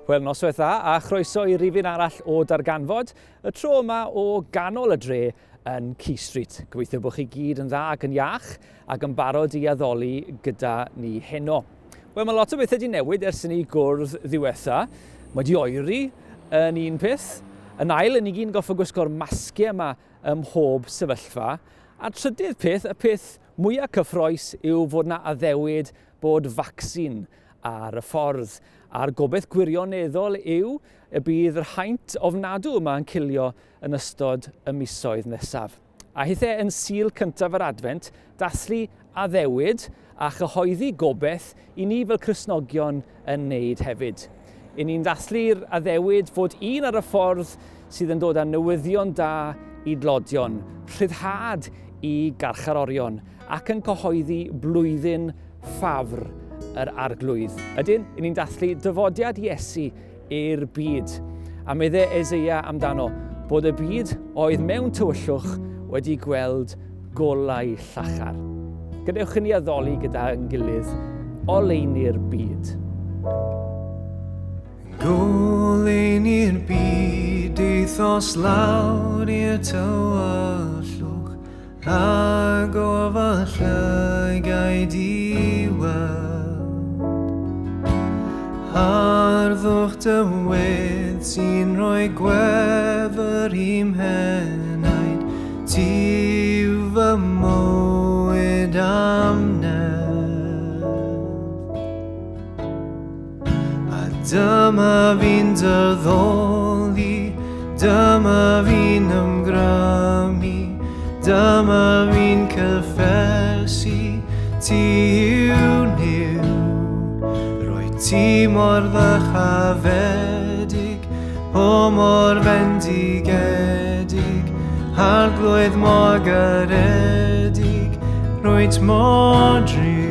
Wel, noswaith dda a chroeso i rifyn arall o Darganfod, y tro yma o ganol y dre yn Key Street. Gobeithio bod chi gyd yn dda ac yn iach ac yn barod i addoli gyda ni heno. Wel, mae lot o bethau wedi newid ers i ni gwrdd ddiwetha. Mae wedi oeri yn un peth. Yn ail, yn ni gyd yn goffo gwisgo'r masgiau yma ym mhob sefyllfa. A'r trydydd peth, y peth mwyaf cyffroes, yw fod na addewid bod vaccine ar y ffordd. A'r gobaith gwirioneddol yw y bydd yr haint ofnadw yma yn cilio yn ystod y misoedd nesaf. A hithe yn Sul cyntaf yr Adfent, dathlu addewid a chyhoeddi gobaith i ni fel Cristnogion yn wneud hefyd. I ni'n dathlu'r addewid fod un ar y ffordd sydd yn dod â newyddion da i dlodion, rhyddhad i garcharorion, ac yn cyhoeddi blwyddyn ffafr yr Arglwydd. Ydyn, i ni'n dathlu dyfodiad Iesu i'r byd. A medde Eseia amdano, bod y byd oedd mewn tywyllwch wedi gweld golau llachar. Gadewch i ni addoli gyda'n gilydd oleuni'r byd. Goleuni'r byd eithos lawr i'r tywyllwch A gofal llygaid i weld Harddwch dy wedd sy'n rhoi gwefr i'm henaid Ti yw fy mywyd am nerth A dyma fi'n dyddoli, dyma fi'n ymgrymu, dyma fi'n cyffesu, ti yw Nuw. Rwy ti mor ddychafedig, o mor fendigedig, arglwydd mor garedig, rwyt mor driw.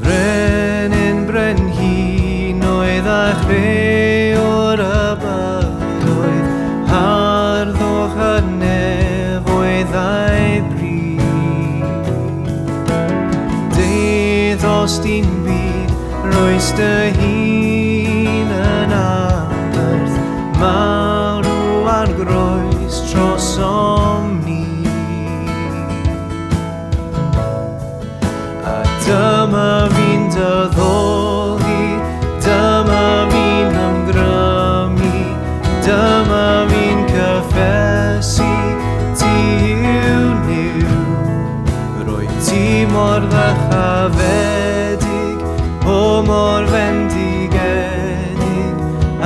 Frenin brenhinoedd a chreor y bydoedd, harddwch y nefoedd a'i bryd. Deuddos di'n byd, roes dy hun yn aberth, marw ar groes trosom ni. A dyma fi'n dyddoli, dyma fi'n ymgrymu, dyma fi'n cyffesu, ti yw Nuw. Rwy ti mor ddychafedig, o mor fendigedig,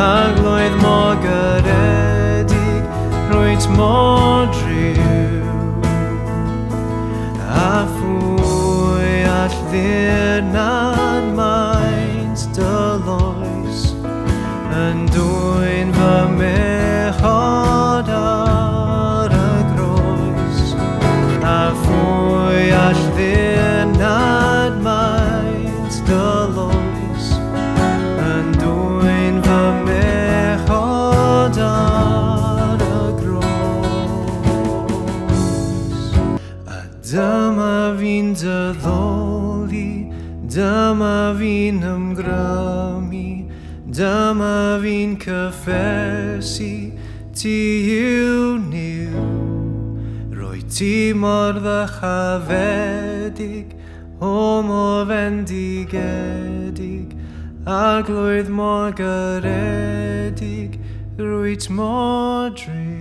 arglwydd mor garedig, rwyt mor driw. A phwy all ddirnad maint dy loes yn dwyn fy mechod ar y groes? A phwy all ddirnad maint dy loes yn dwyn fy mechod ar y groes? A dyma fi'n dyddoli, dyma fi'n ymgrymu, dyma fi'n cyffesu, ti yw Nuw. Rwy ti mor ddychafedig, o mor fendigedig, arglwydd mor garedig, rwyt mor driw.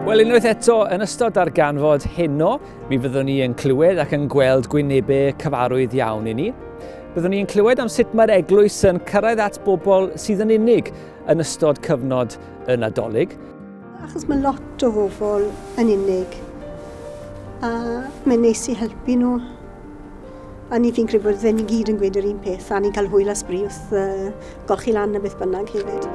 Wel, unwaith eto, yn ystod darganfod heno, mi fyddwn ni yn clywed ac yn gweld gwynebau cyfarwydd iawn i ni. Byddwn ni'n clywed am sut mae'r eglwys yn cyrraedd at bobl sydd yn unig yn ystod cyfnod y Nadolig. Achos mae lot o bobl yn unig a mae'n neis i helpu nhw. A ni fi'n credu bod ni gyd yn gweud yr un peth a ni'n cael hwyl a sbri wrth uh, golchi lan a beth bynnag hefyd.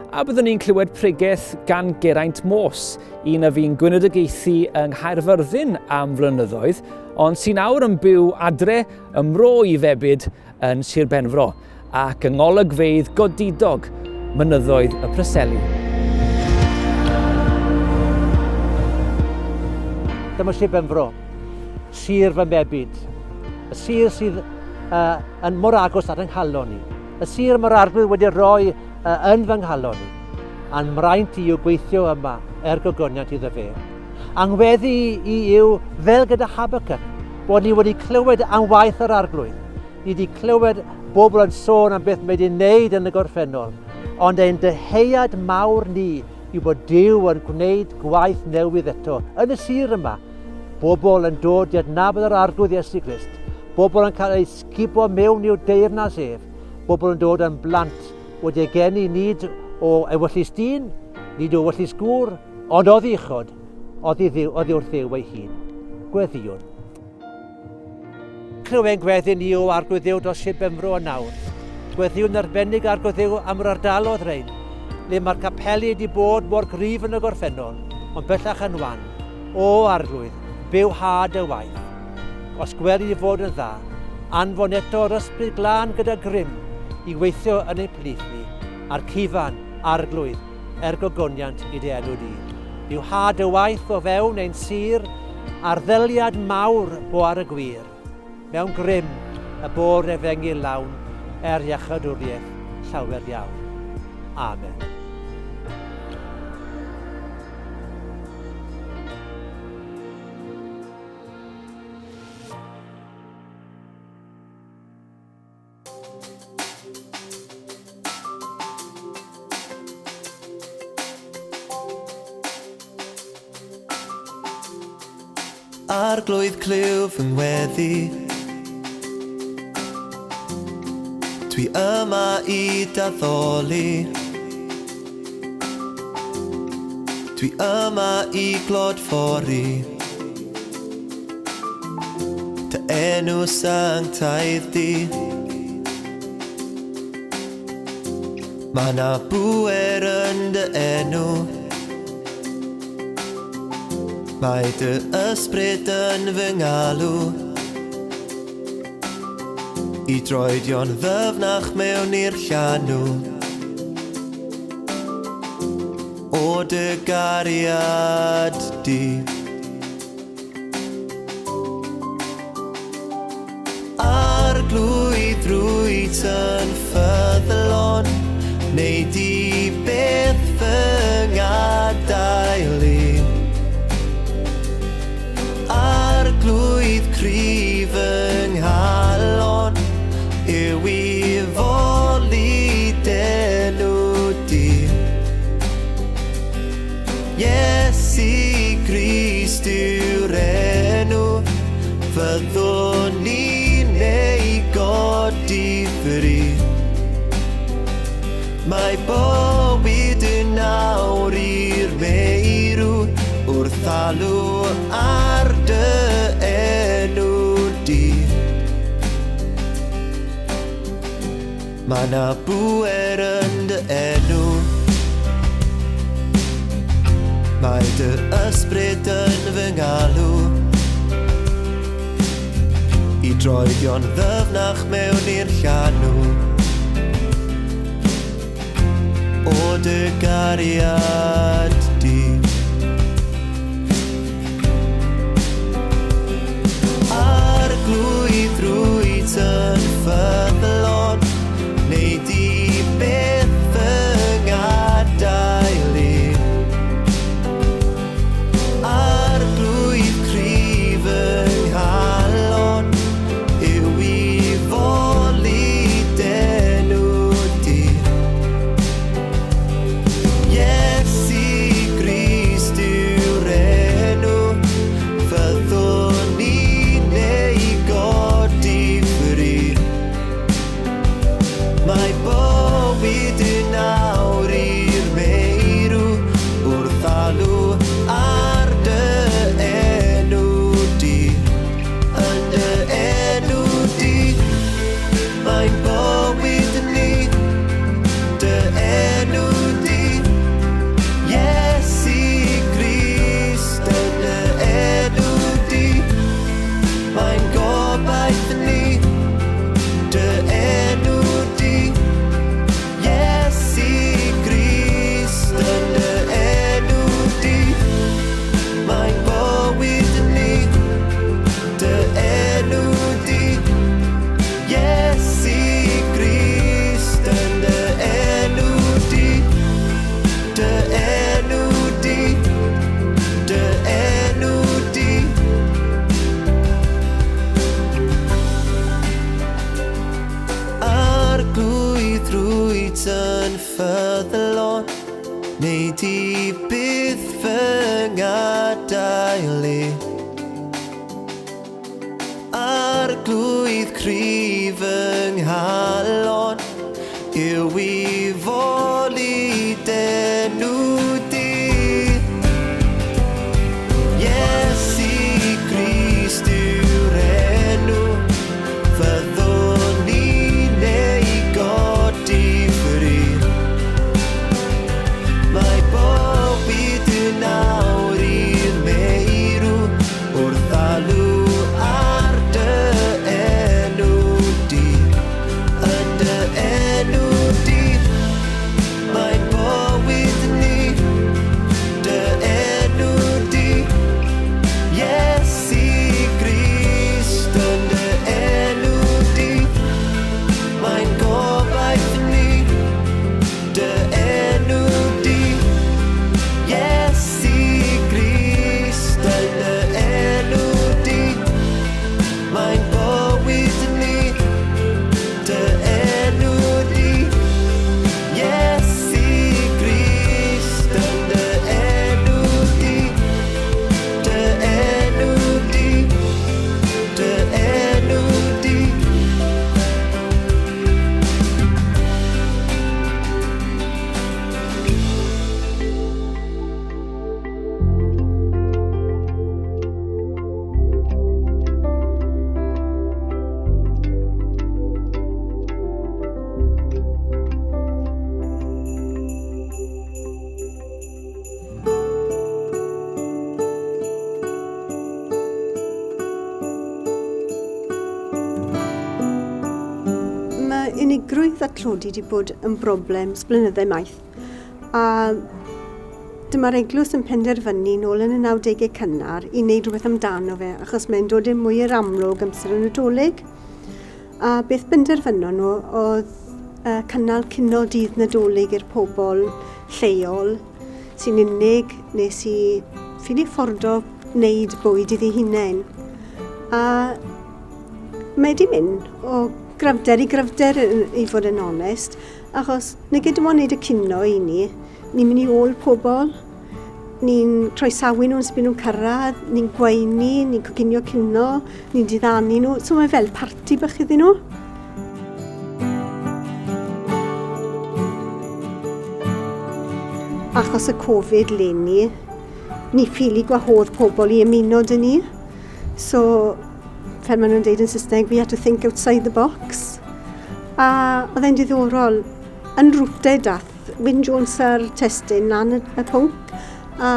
A byddwn ni'n clywed pregeth gan Geraint Morse, un a fu'n gweinidogaethu yng Nghaerfyrddin am flynyddoedd, ond sy'n awr yn byw adre ym mro i febyd yn Sir Benfro, ac yng ngolygfeydd godidog mynyddoedd y Preseli. Dyma Sir Benfro, sir fy mebyd, y sir sydd uh, yn mor agos at yng nghalon i, y sir mae'r arglwydd wedi rhoi uh, yn fy nghalon i, a'n mraint i yw gweithio yma er gogoniant iddo fe. Angweddi i yw, fel gyda Habakkuk, bod ni wedi clywed am waith yr arglwydd, Ni wedi clywed bobl yn sôn am beth mae wedi wneud yn y gorffennol, ond ein dyheuad mawr ni yw bod Duw yn gwneud gwaith newydd eto yn y sir yma. Bobl yn dod i adnabod yr Arglwydd Iesu Grist, bobl yn cael eu sgubo mewn i'w deyrnas ef, bobl yn dod yn blant wedi eu geni nid o ewyllys dyn, nid o ewyllys gŵr, ond oddi uchod, oddi, oddi wrth Dduw ei hun. Gweddïwn. Clyw ein gweddi ni o Arglwydd Dduw dros Sir Benfro yn nawr. Gweddïwn arbennig Arglwydd Dduw am yr ardaloedd rhain, le mae'r capeli wedi bod mor gryf yn y gorffennol, ond bellach yn wan. O Arglwydd, byw had y waith. Os gweli i fod yn dda, anfon eto yr Ysbryd Glân gyda grym i weithio yn ein plith ni, a'r cyfan, Arglwydd, er gogoniant i dy enw di. Yw had y waith o fewn ein sir, a'r ddeliad mawr bo ar y gwir. Mewn grym y bo'r efengyl lawn er iachawdwriaeth llawer iawn. Amen. Arglwydd clyw fy ngweddi Dwi yma i d'addoli Dwi yma i glodfori Dy enw sanctaidd di. Mae 'na bŵer yn dy enw. Mae dy ysbryd yn fy ngalw. I droedio'n ddyfnach mewn i'r llanw. O dy gariad di. Arglwydd rwyt yn ffyddlon, neu di beth fy ngadael i. Arglwydd cryf fy nghalon, yw i foli d'enw di. Iesu Grist yw'r enw fyddwn ni'n ei godi fri. Mae bywyd yn awr i'r meirw wrth alw ar dy enw di. Mae 'na bŵer yn dy enw. Mae dy ysbryd yn fy ngalw i droedio'n ddyfnach mewn i'r llanw o dy gariad di. Arglwydd rwyt yn ffyddlon, neu di byth fy ngadael i. Arglwydd cryf fy nghalon, yw i foli d'enw di. Iesu. ti byth fy ngadael i. Arglwydd cryf fy nghalon yw i foli d'enw di. Iesu Grist yw'r enw fyddwn ni'n ei godi fri. Mae bob byd yn awr i'r meirw wrth alw ar dy enw di. Yn dy enw di, mae'n bywyd ni. Dy enw di, Iesu Grist. Yn dy enw di, mae'n gobaith ni. Dy enw di, Iesu Grist. Yn dy enw di, mae'n bywyd ni. Dy enw di, Iesu Grist. Yn dy enw di, dy enw di, dy enw di. Mae unigrwydd a tlodi wedi bod yn broblem ers blynydde maith. A dyma'r eglwys yn penderfynu nôl yn y 90au cynnar i wneud rhywbeth amdano fe, achos mae'n dod yn mwy i'r amlwg amser y Nadolig. A beth benderfynon nhw oedd cynnal cino dydd Nadolig i'r pobl lleol sy'n unig neu sy'n ffili ffordo wneud bwyd iddi hunain. A mae wedi mynd o gryfder i gryfder, i fod yn onest, achos nag ydym ond wneud y cino i ni, ni'n mynd i ôl pobl, ni'n croesawu nhw'n sbyn nhw'n cyrraedd, ni'n gweini, ni'n coginio cino, ni'n diddanu nhw, so mae fel parti bach iddyn nhw. Achos y Covid leni, ni ffili gwahodd pobl i ymuno 'da ni. So, fel maen nhw'n deud yn Saesneg, we had to think outside the box. A oedd e'n diddorol. Yn rwte dath Wyn Jones a'r testun lan y pwnc, a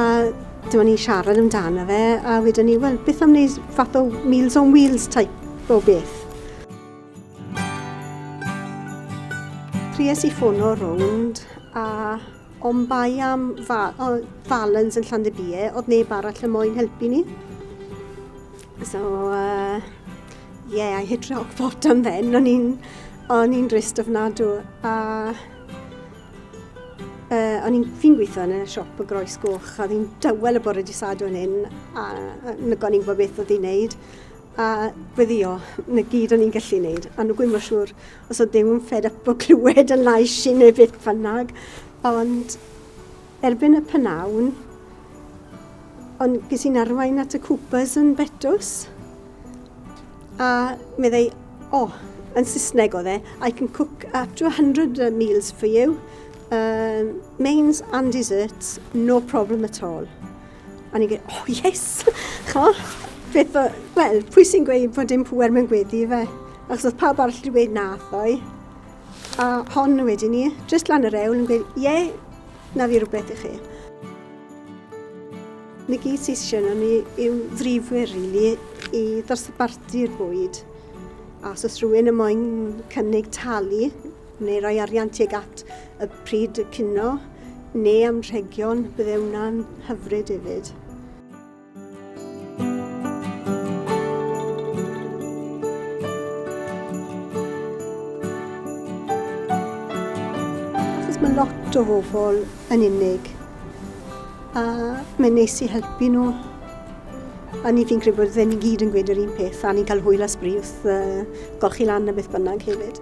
dyma ni'n siarad amdano fe, a wedyn ni, wel, beth am wneud fath o Meals on Wheels type o beth? Tries i ffono rownd, a ond bai am Valens yn Llandybie, oedd neb arall yn moyn helpu ni. So, yeah, I hit rock bottom then. O'n i'n drist ofnadw. A fi'n gweithio yn y siop y Groes Goch, a oedd hi'n dawel y bore di Sadwrn hyn, a nag o'n i'n gwybod beth oedd hi'n neud. A gweddio, na gyd o'n i'n gallu neud. A nhw'n gwybod siŵr os oedd Duw yn fed up o clywed yn lais i neu beth bynnag. Ond erbyn y p'nawn, ond ges i'n arwain at y Coopers yn Betws. A meddai, oh, yn Saesneg oedd e, "I can cook up to 100 meals for you, mains and desserts, no problem at all." A ni'n gweud, "Oh yes!" Cho, beth o, wel, pwy sy'n gweud bod dim pŵer mewn gweddi fe? Achos oedd pawb arall wedi gweud na wrthoi. A hon wedyn ni, jyst lan yr ewl yn gweud, "Ie, yeah, na fi rhywbeth i chi." Na gyd sydd eisiau ni yw ddrifwyr, really, i ddosbarthu'r bwyd. A os oes rhywun yn moyn cynnig talu neu roi arian tuag at y pryd y cino neu amrhegion, bydde hwnna'n hyfryd hefyd. Achos mae lot o bobl yn unig a mae'n neis i helpu nhw. A ni fi'n credu bod ni gyd yn gweud yr un peth a ni'n cael hwyl a sbri wrth golchi lan a beth bynnag hefyd.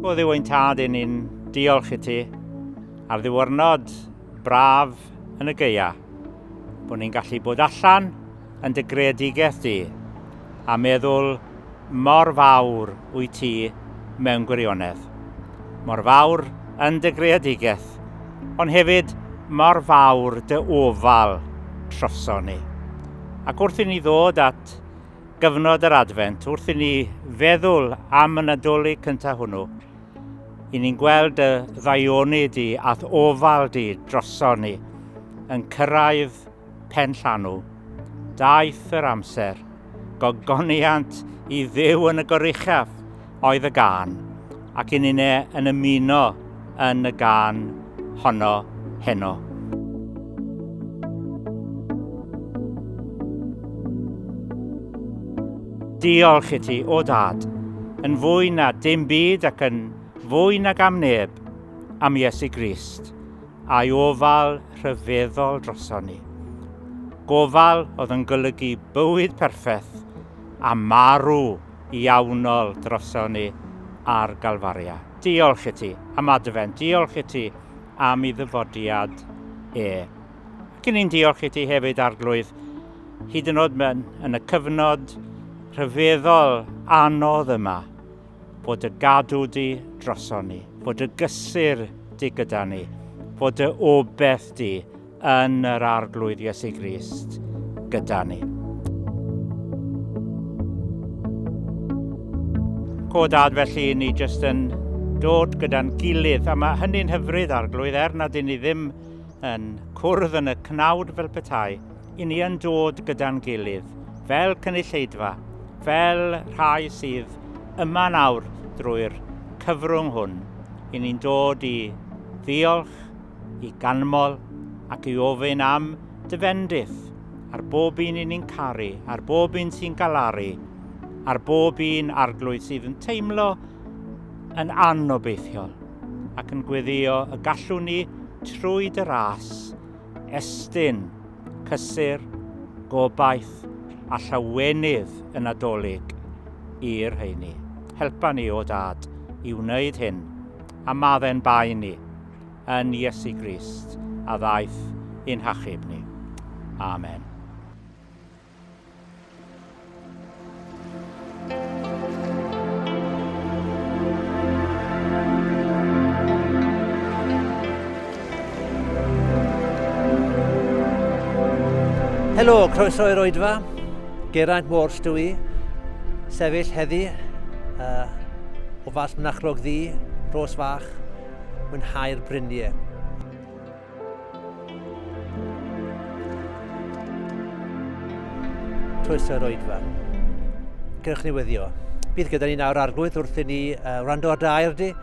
O Dduw ein Tad, i ni'n diolch i ti ar ddiwrnod braf yn y gaea, bod ni'n gallu bod allan yn dy greadigaeth di a meddwl mor fawr wyt ti mewn gwirionedd. Mor fawr yn dy greadigaeth, ond hefyd mor fawr dy ofal troso ni. Ac wrth i ni ddod at gyfnod yr Adfent, wrth i ni feddwl am y Nadolig cyntaf hwnnw, i ni'n gweld y ddaioni di a'th ofal di droso ni yn cyrraedd pen llanw. Daeth yr amser, gogoniant i Dduw yn y goruchaf oedd y gân, ac i ninne yn ymuno yn y gân honno heno. Diolch i ti, o Dad, yn fwy na dim byd ac yn fwy nag am neb, am Iesu Grist, a'i ofal rhyfeddol droson ni. Gofal oedd yn golygu bywyd perffaith a marw iawnol droson ni ar Galfaria. Diolch i ti am adfent, diolch i ti am ei ddyfodiad e. Ac i ni'n diolch i ti hefyd, Arglwydd, hyd yn oed mewn yn y cyfnod rhyfeddol anodd yma, fod y gadw di droson ni, fod y gysur di gyda ni, fod y obeth di yn yr Arglwydd Iesu Grist gyda ni. Co dad, felly ni jyst yn dod gyda'n gilydd, a mae hynny'n hyfryd Arglwydd, er nad y'n ni ddim yn cwrdd yn y cnawd fel petai, i ni yn dod gyda'n gilydd, fel cynulleidfa, fel rhai sydd yma nawr drwy'r cyfrwng hwn, i ni'n dod i ddiolch, i ganmol ac i ofyn am dy fendith ar bob un i ni'n caru, ar bob un sy'n galaru, ar bob un arglwydd sydd yn teimlo yn anobeithiol ac yn gweddio y gallwn ni trwy dy ras estyn cysur, gobaith a llawenydd y Nadolig i'r rheini. Helpa ni, o Dad, i wneud hyn, a maddau'n bai ni yn Iesu Grist a ddaeth i'n hachub ni. Amen. Helo, croeso i'r oedfa. Geraint Morse dw i. Sefyll heddi uh, o fas Mynachlog Ddu, Rhos Fach, mwynhau'r bryniau. Croeso i'r oedfa. Gewch ni weddio. Bydd gyda ni nawr arglwydd wrth i ni uh, wrando ar dy air di,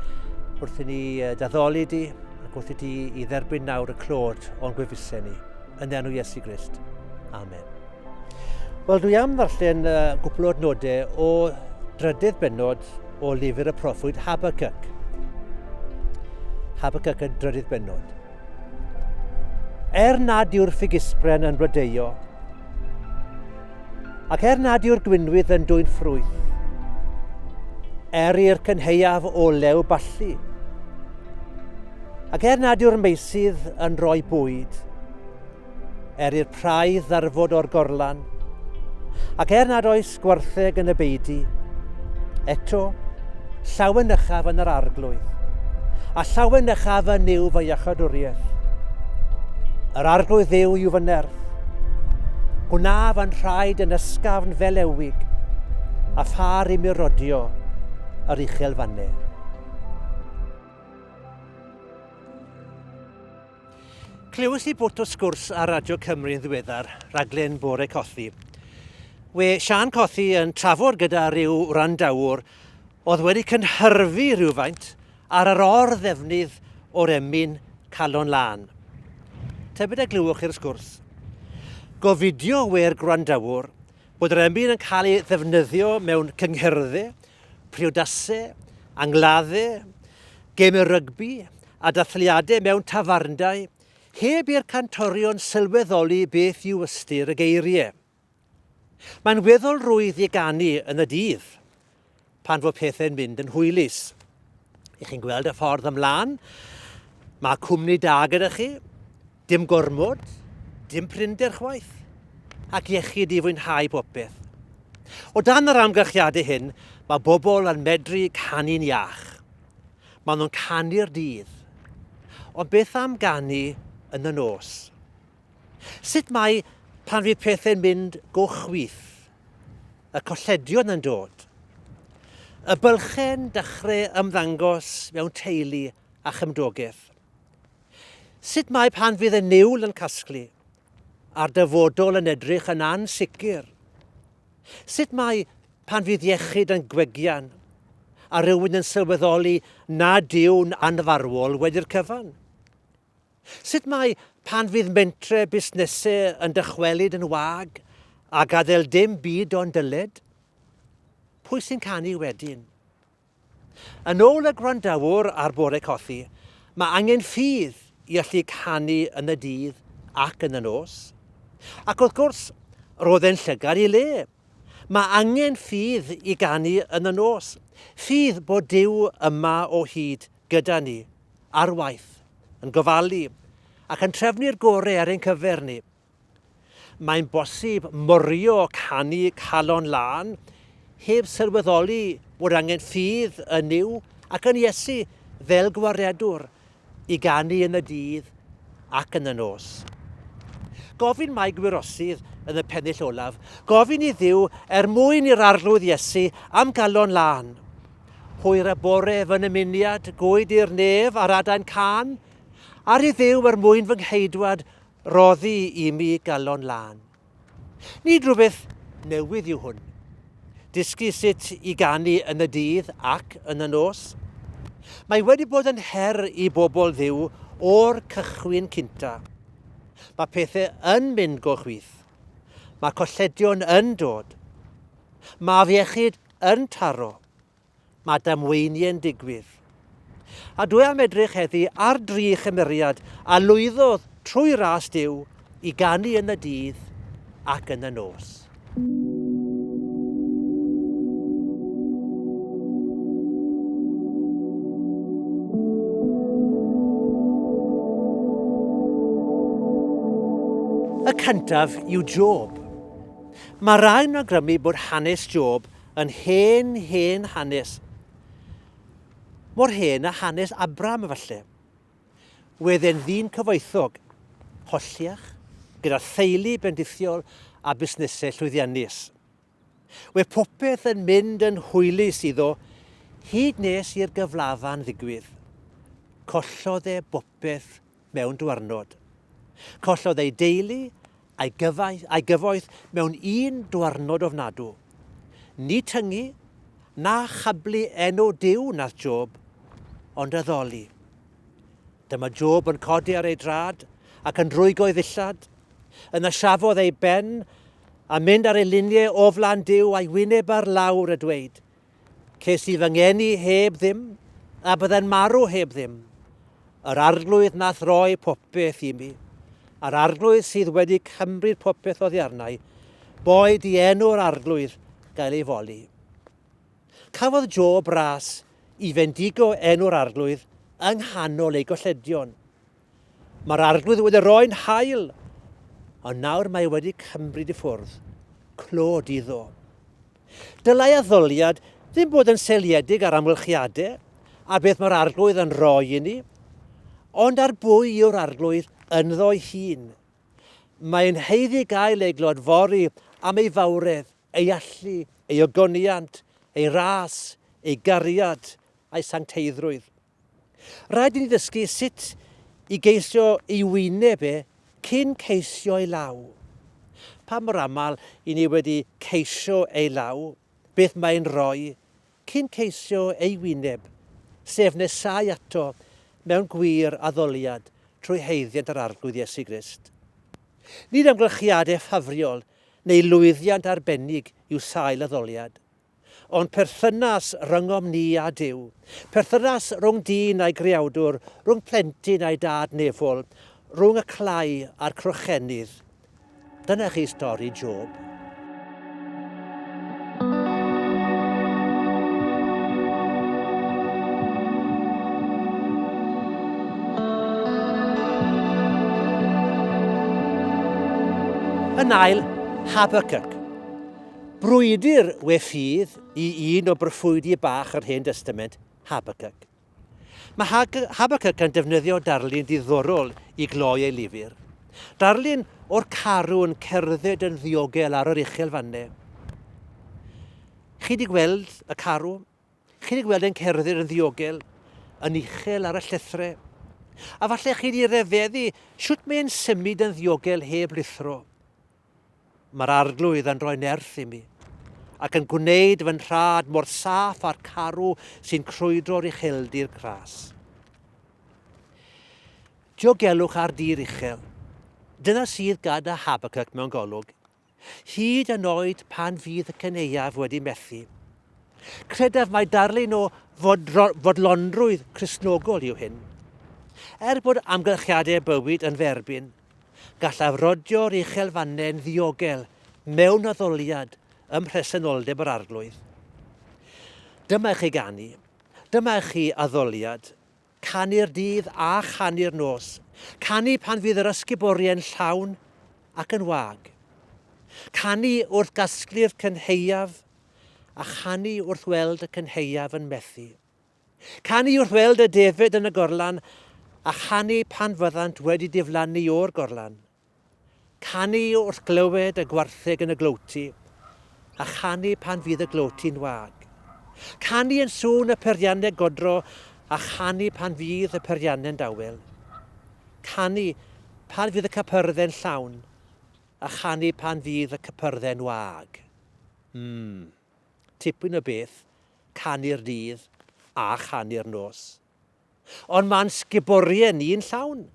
wrth i ni uh, daddoli di, ac wrth i ti i dderbyn nawr y clod o'n gwefusau ni. Yn enw Iesu Grist. Amen. Wel, dwi am ddarllen uh, gwpl o adnodau o drydydd bennod o lyfr y proffwyd Habakkuk. Habakkuk y drydydd bennod. Er nad yw'r ffigysbren yn blodeuo, ac er nad yw'r gwinwydd yn dwyn ffrwyth, er i'r cynhaeaf olew ballu, ac er nad yw'r meysydd yn rhoi bwyd, er i'r praidd ddarfod o'r gorlan, ac er nad oes gwartheg yn y beudy, eto, llawenychaf yn yr arglwydd, a llawenychaf yn Nuw fy iachawdwriaeth. Yr arglwydd Dduw yw fy nerth. Gwna fy nhraed yn ysgafn fel ewig, a phar i mi rodio yr uchel fannau. Clywes i bwt o sgwrs ar Radio Cymru yn ddiweddar, rhaglen Bore Cothi. We Siân Cothi yn trafod gyda rhyw wrandawr oedd wedi cynhyrfu rhywfaint ar yr or-ddefnydd o'r emyn Calon Lân. Tybed a glywch chi'r sgwrs? Gofidio we'r gwrandawr bod yr emyn yn cael ei ddefnyddio mewn cyngherddau, priodasau, angladdau, gemau rygbi a dathliadau mewn tafarndai, heb i'r cantorion sylweddoli beth yw ystyr y geiriau. Mae'n weddol rwydd i ganu yn y dydd, pan fo pethau'n mynd yn hwylus. I chi'n gweld y ffordd ymlaen, mae cwmni da gyda chi, dim gormod, dim prinder chwaith, ac iechyd i fwynhau popeth. O dan yr amgylchiadau hyn, mae bobl yn medru canu'n iach. Maen nhw'n canu'r dydd. Ond beth am ganu yn y nos? Sut mae pan fydd pethau'n mynd go chwith? Y colledion yn dod? Y bylchau'n dechrau ymddangos mewn teulu a chymdogaeth? Sut mae pan fydd y niwl yn casglu a'r dyfodol yn edrych yn ansicr? Sut mae pan fydd iechyd yn gwegian a rhywun yn sylweddoli nad yw'n anfarwol wedi'r cyfan? Sut mae pan fydd mentre busnesau yn dychwelyd yn wag a gadael dim byd ond dyled? Pwy sy'n canu wedyn? Yn ôl y gwrandäwr ar Bore Cothi, mae angen ffydd i allu canu yn y dydd ac yn y nos. Ac wrth gwrs, roedd e'n llygad i le. Mae angen ffydd i ganu yn y nos. Ffydd bod Duw yma o hyd gyda ni, ar waith, yn gofalu ac yn trefnu'r gorau ar ein cyfer ni. Mae'n bosib morio canu calon lân heb sylweddoli bod angen ffydd yn Nuw ac yn Iesu fel gwaredwr i ganu yn y dydd ac yn y nos. Gofyn mae gwirosydd yn y pennill olaf, gofyn i Dduw er mwyn i'r Arglwydd Iesu am galon lân. Hwyr y bore fy nymuniad, gwyd i'r nef ar adain cân, ar i Dduw er mwyn fy ngheidwad roddi i mi galon lân. Nid rhywbeth newydd yw hwn. Dysgu sut i ganu yn y dydd ac yn y nos. Mae wedi bod yn her i bobl Dduw o'r cychwyn cynta. Mae pethau yn mynd go chwith. Mae colledion yn dod. Mae afiechyd yn taro. Mae damweiniau'n digwydd. A dwi am edrych heddi ar dri chymeriad a lwyddodd trwy ras Duw i ganu yn y dydd ac yn y nos. Y cyntaf yw Job. Mae rhai'n awgrymu bod hanes Job yn hen, hen hanes. Mor hen â hanes Abram, efallai. Wedd e'n ddyn cyfoethog, holliach, gyda theulu bendithiol a busnesau llwyddiannus. Wedd popeth yn mynd yn hwylus iddo hyd nes i'r gyflafan ddigwydd. Collodd e bopeth mewn dwarnod. Collodd ei deulu a'i gyfaith, a'i gyfoeth mewn un dwarnod ofnadw. Ni tyngu, na chablu enw Duw nath Job, ond addoli. Dyma Job yn codi ar ei drad ac yn rwygo'i ddillad. Yna siafodd ei ben a mynd ar ei liniau o flaen Duw a'i wyneb ar lawr a dweud, Ces i fy ngeni heb ddim, a bydde'n marw heb ddim. Yr Arglwydd nath roi popeth i mi, a'r Arglwydd sydd wedi cymryd popeth oddi arna i, boed i enw'r Arglwydd gael ei foli. Cafodd Job ras i fendigo enw'r Arglwydd yng nghanol ei golledion. Mae'r Arglwydd wedi rhoi'n hael, ond nawr mae wedi cymryd i ffwrdd. Clod iddo. Dylai addoliad ddim bod yn seiliedig ar amgylchiadau a beth mae'r Arglwydd yn rhoi i ni, ond ar bwy yw'r Arglwydd ynddo'i hun. Mae'n haeddu gael ei glodfori am ei fawredd, ei allu, ei ogoniant, ei ras, ei gariad a'i sancteiddrwydd. Rhaid i ni ddysgu sut i geisio ei wyneb e cyn ceisio ei law. Pa mor aml i ni wedi ceisio ei law, beth mae'n rhoi, cyn ceisio ei wyneb, sef nesáu ato mewn gwir addoliad trwy haeddiant yr Arglwydd Iesu Grist. Nid amgylchiadau ffafriol neu lwyddiant arbennig yw sail addoliad. Ond perthynas rhyngom ni a Duw, perthynas rhwng dyn a'i Greawdwr, rhwng plentyn a'i dad nefol, rhwng y clai a'r crochenydd. Dyna chi stori Job. Yn ail, Habakkuk. Brwydr we ffydd i un o broffwydi bach yr Hen Destament, Habakkuk. Mae Habakkuk yn defnyddio darlun diddorol i gloi ei lyfr. Darlun o'r carw yn cerdded yn ddiogel ar yr uchelfannau. Chi wedi gweld y carw? Chi wedi gweld e'n cerdded yn ddiogel, yn uchel ar y llethrau? A falle chi wedi rhyfeddu shwt mae'n symud yn ddiogel heb lithro. Mae'r Arglwydd yn rhoi nerth i mi, ac yn gwneud fy nhrad mor saff â'r carw sy'n crwydro'r ucheldir gras. Diogelwch ar dir uchel. Dyna sydd gyda Habakkuk mewn golwg. Hyd yn oed pan fydd y cynhaeaf wedi methu. Credaf mai darlun o fodlonrwydd Cristnogol yw hyn. Er bod amgylchiadau bywyd yn fy erbyn, gallaf rodio'r uchelfannau'n ddiogel mewn addoliad ym mhresenoldeb yr Arglwydd. Dyma i chi ganu. Dyma i chi addoliad. Canu'r dydd a chanu'r nos. Canu pan fydd yr ysguboriau'n llawn ac yn wag. Canu wrth gasglu'r cynhaeaf a chanu wrth weld y cynhaeaf yn methu. Canu wrth weld y defaid yn y gorlan a chanu pan fyddant wedi diflannu o'r gorlan. Canu wrth glywed y gwartheg yn y glowty, a chanu pan fydd y glowty'n wag. Canu yn sŵn y peiriannau godro, a chanu pan fydd y peiriannau'n dawel. Canu pan fydd y cypyrddau'n llawn, a chanu pan fydd y cypyrddau'n wag. Mm. Tipyn o beth, canu'r dydd a chanu'r nos. Ond mae'n sguboriau ni'n llawn.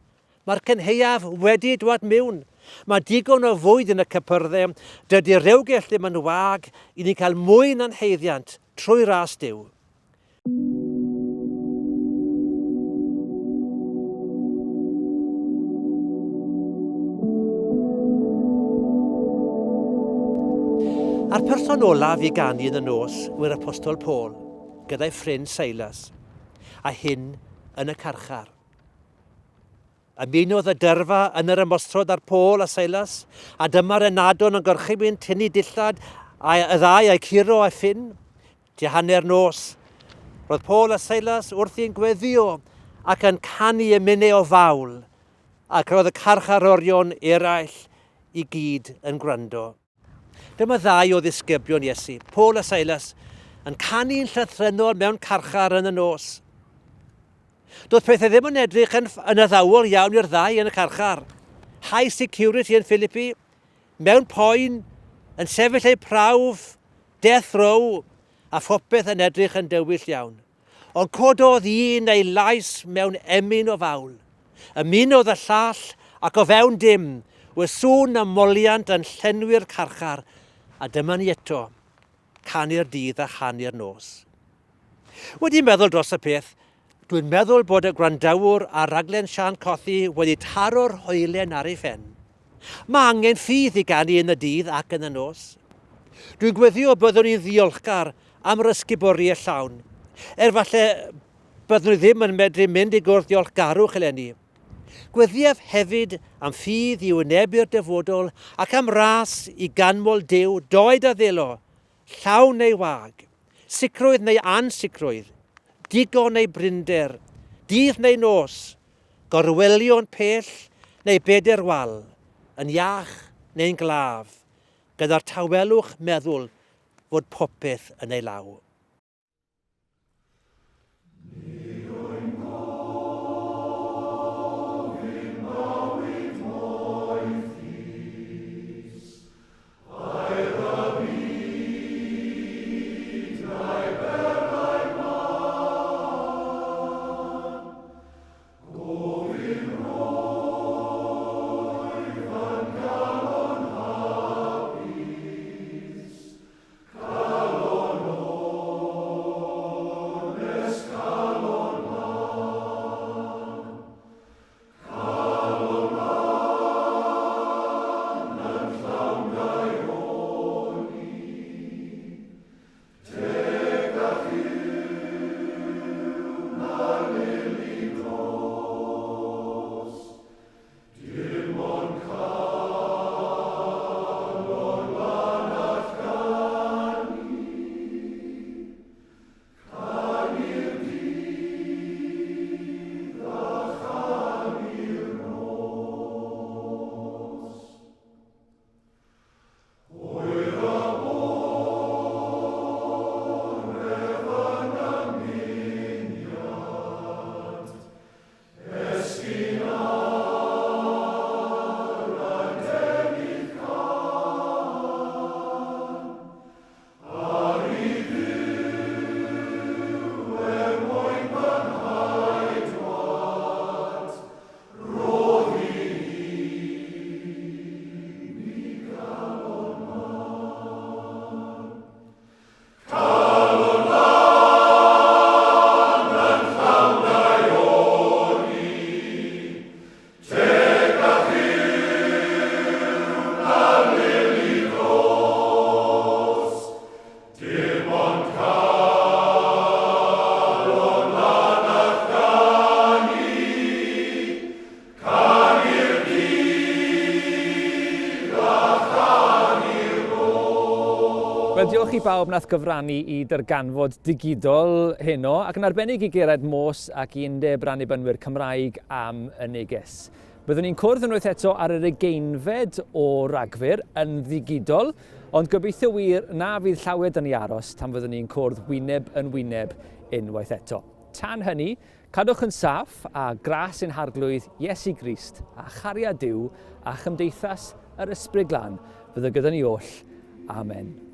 Mae'r cynhaeaf wedi dwad miwn. Mae digon o fwyd yn y cypyrddau, dydy'r rewgell ddim yn wag i ni cael mwy na'n haeddiant trwy ras Duw. A'r person olaf i ganu yn y nos yw'r Apostol Paul, gyda'i ffrind Silas. a hyn yn y carchar. Ymunodd y dyrfa yn yr ymosod ar Paul a Silas, a dyma'r ynadon yn gorchymyn tynnu dillad a y ddau a'i curo â ffyn. Tua hanner nos, roedd Paul a Silas wrthi'n gweddio ac yn canu emynau o fawl, ac roedd y carcharorion eraill i gyd yn gwrando. Dyma ddau o ddisgyblion Iesu, Paul a Silas, yn canu'n llythrennol mewn carchar yn y nos. Doedd pethau ddim yn edrych yn, yn addawol iawn i'r ddau yn y carchar. High security yn Philippi, mewn poen, yn sefyll eu prawf, death row, a phopeth yn edrych yn dywyll iawn. Ond cododd un ei lais mewn emyn o fawl. Ymunodd y llall, ac o fewn dim, y sŵn a moliant yn llenwi'r carchar, a dyma ni eto, canu'r dydd a chanu'r nos. Wedi meddwl dros y peth, dwi'n meddwl bod y gwrandäwr ar raglen Siân Cothi wedi taro'r hoelen ar ei phen. Mae angen ffydd i ganu yn y dydd ac yn y nos. Dwi'n gweddio byddwn ni'n ddiolchgar am yr ysguboriau llawn, er falle byddwn ni ddim yn medru mynd i gwrdd diolchgarwch eleni. Gweddiaf hefyd am ffydd i wynebu'r dyfodol ac am ras i ganmol Duw, doed a ddelo, llawn neu wag, sicrwydd neu ansicrwydd, digon neu brinder, dydd neu nos, gorwelion pell neu beder wal, yn iach neu'n glaf, gyda'r tawelwch meddwl fod popeth yn ei law. diolch i bawb nath gyfrannu i darganfod digidol heno, ac yn arbennig i Geraint Morse ac i Undeb yr Annibynwyr Cymraeg am y neges. Byddwn ni'n cwrdd unwaith eto ar yr ugeinfed o Ragfyr yn ddigidol, ond gobeithio wir na fydd llawer 'da ni aros tan fyddwn ni'n cwrdd wyneb yn wyneb unwaith eto. Tan hynny, cadwch yn saff a gras ein Harglwydd Iesu Grist a chariad Duw a chymdeithas yr Ysbryd Glân fyddo gyda ni oll. Amen.